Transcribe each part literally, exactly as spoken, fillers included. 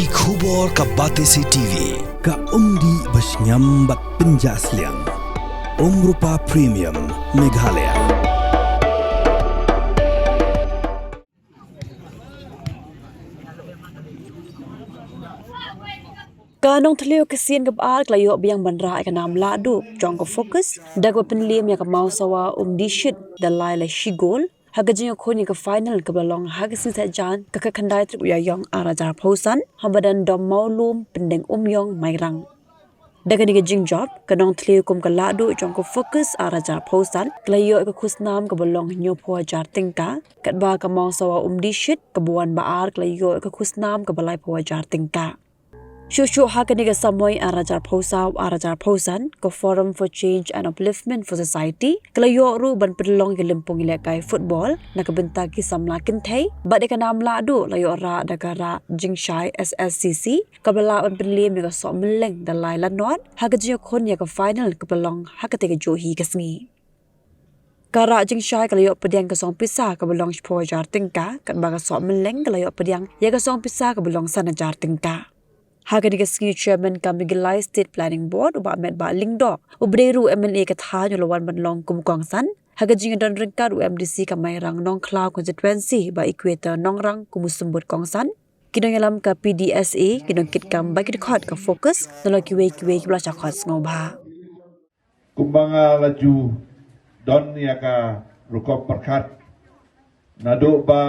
Ki khubor ka Batesi T V, ka umdih ba shngiam bad pynjah sliang. Umrupa Premium, Meghalaya. Ka Nongthliew ka sien kaba ar ka la ïoh biang ban rah ïa ka nam lahduh jong ka Focus da kaba pynliem ïa ka Mawsawa Umdishit da lai la shi gol ha ka jingïakhun ïa ka final kaba la long ha ka sngi Saitjaiñ ka khatkhyndai tarik u Ïaïong ar hajar arphew san ha madan Dom Mawlum, Pyndengumiong, Mairang. Da kane ka jingjop, ka Nongthliew kum ka lahduh jong ka Focus ar hajar arphew san ka la ïoh ïa ka khusnam kaba long hynñiewphew hajar tyngka, katba ka Mawsawa Umdishit kaba wan ba ar ka la ïoh ïa ka khusnam kaba laiphew hajar tyngka. Shuh shuh ha kane ka samoi ar hajar arphew saw ar hajar arphew san, ka Forum for Change and Upliftment for Society ka la ïoh ruh ban pynlong ïa ka lympung ïalehkai football na ka bynta ki samla kynthei, bad ïa ka nam lahduh la ïoh rah da ka Rah Jingshai S S C C kaba lah ban pynliem ïa ka Sohmylleng da lai la nod ha ka jingïakhun ïa ka final kaba la long ha katei ka juh hi ka sngi. Ka Rah Jingshai ka la ïoh pdiang ka song pisa kaba long shiphew hajar tyngka, katba ka Sohmylleng ka la ïoh pdiang ïa ka song pisa kaba long san hajar tyngka. Ha kane ka sngi, Chairman ka Meghalaya State Planning Board, u Bah Metbah Lyngdoh, uba dei ruh u M L A ka thaiñ u la wan ban long kum u kongsan ha ka jingdon ryngkat u M D C ka Mairang Nongkhlaw Constituency, Bah Equator Nongrang, kum u symbud kongsan, ki nongïalam ka P D S A, ki nongkitkam bad ki dkhot ka Focus, nalor kiwei kiwei kiba la shah khot sngewbha. Kumba nga la ju don ïa ka rukom pyrkhat naduh ba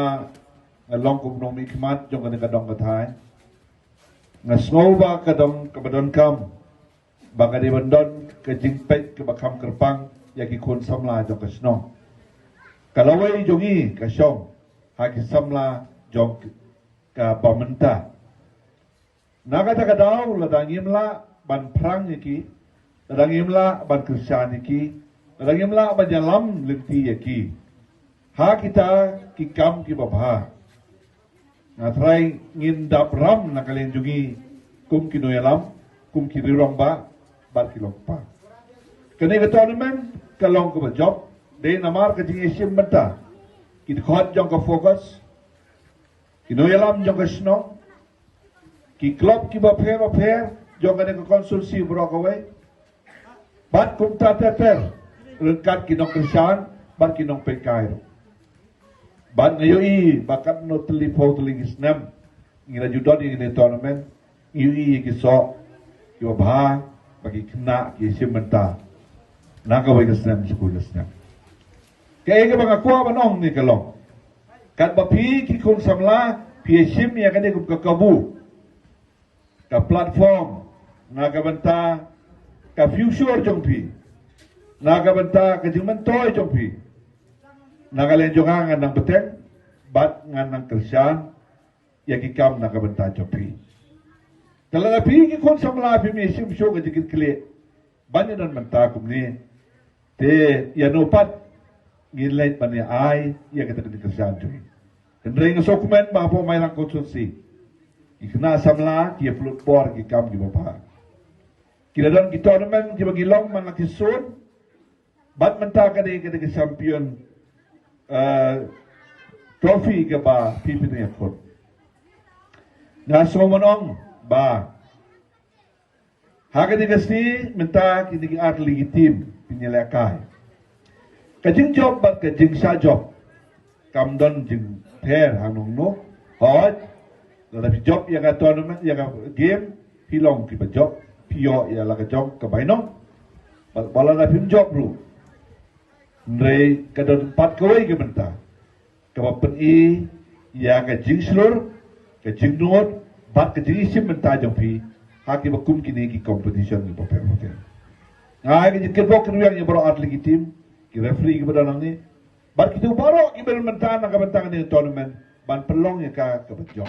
nga long kum u nongmihkhmat jong kane ka dong ka thaiñ, nga sngew ba ka dong kaba donkam ba ka dei ban don ka jingpeit kaba kham kyrpang ïa ki khun samla jong ka shnong. Ka lawei jong ngi ka shong ha ki samla jong ka bynta. Na kata ka daw, lada ngim lah ban pyrshang ïa ki, lada ngim lah ban kyrshan ïa ki, lada ngim lah ban ïalam lynti ïa ki, ha kita ki kam kiba bha, nga tharai ngin dap ram na ka liang jong ngi kum ki nongïalam, kum ki rangbah bad ki longkpa. Kane ka tournament ka long kaba jop, dei namar ka jingïashim bynta ki dkhot jong ka Focus, ki nongïalam jong ka shnong, ki club kiba pher bapher jong kane ka constituency baroh kawei, bad kumta ter ter ryngkat ki nongkyrshan bad ki nongpeitkai ruh. Bad nga ïohi ba katno tylli phew tylli ki snem ngi la ju don ïa kane ka tournament, ngi ïohi ïa ki soh kiba bha ba ki khynnah ki shim bynta na kawei ka snem sha kawei ka snem. Kaei kaba nga kwah ban ong ne ka long, katba phi ki khun samla phi ïashim ïa kane kum ka kabu, ka platform na ka bynta ka future jong phi, na ka bynta ka jingmyntoi jong phi, na ka liang jong nga ngan nang bteng bad ngan nang kyrshan ïa ki kam na ka bynta jong phi. Te lada phi ki khun samla phim ïashim shuh ka jingkitkhlieh ban ïadon bynta kumne, te ïano pat ngin leit ban ïa ai ïa kata ka jingkyrshan jong ngi? Hynrei nga sngewkmen ba hapoh Mairang constituency ki khynnah samla ki ïa pynlut bor ki kam kiba bha. Ki la don ki tournament kiba ngi long man la ki sun, bad mynta ka dei ka dei ka champion, eh, trophy kaba phi phi ïa khot. Nga sngewmyntoi ba ha kane ka sngi mynta kine ki artylli ki team phin ïalehkai. Ka jingjop bad ka jingshah jop kam don jingpher hangne. Hooid, lada phi jop ïa ka tournament, ïa ka game, phi long kiba jop, phi ïoh ïa la ka jong ka bainong. Bad lada phim jop ruh, hynrei ka don pat kawei ka bynta kaba pyni ïa ka jingshlur, ka jingnud bad ka jingïashim bynta jong phi ha kiba kum kine ki competition kiba pher bapher. Nga ai ka jingkyrpad kyrwiang ïa baroh artylli ki team, ki referee kiba don hangne, bad kito baroh kiba don bynta na ka bynta kane ka tournament ban pynlong ïa ka kaba jop.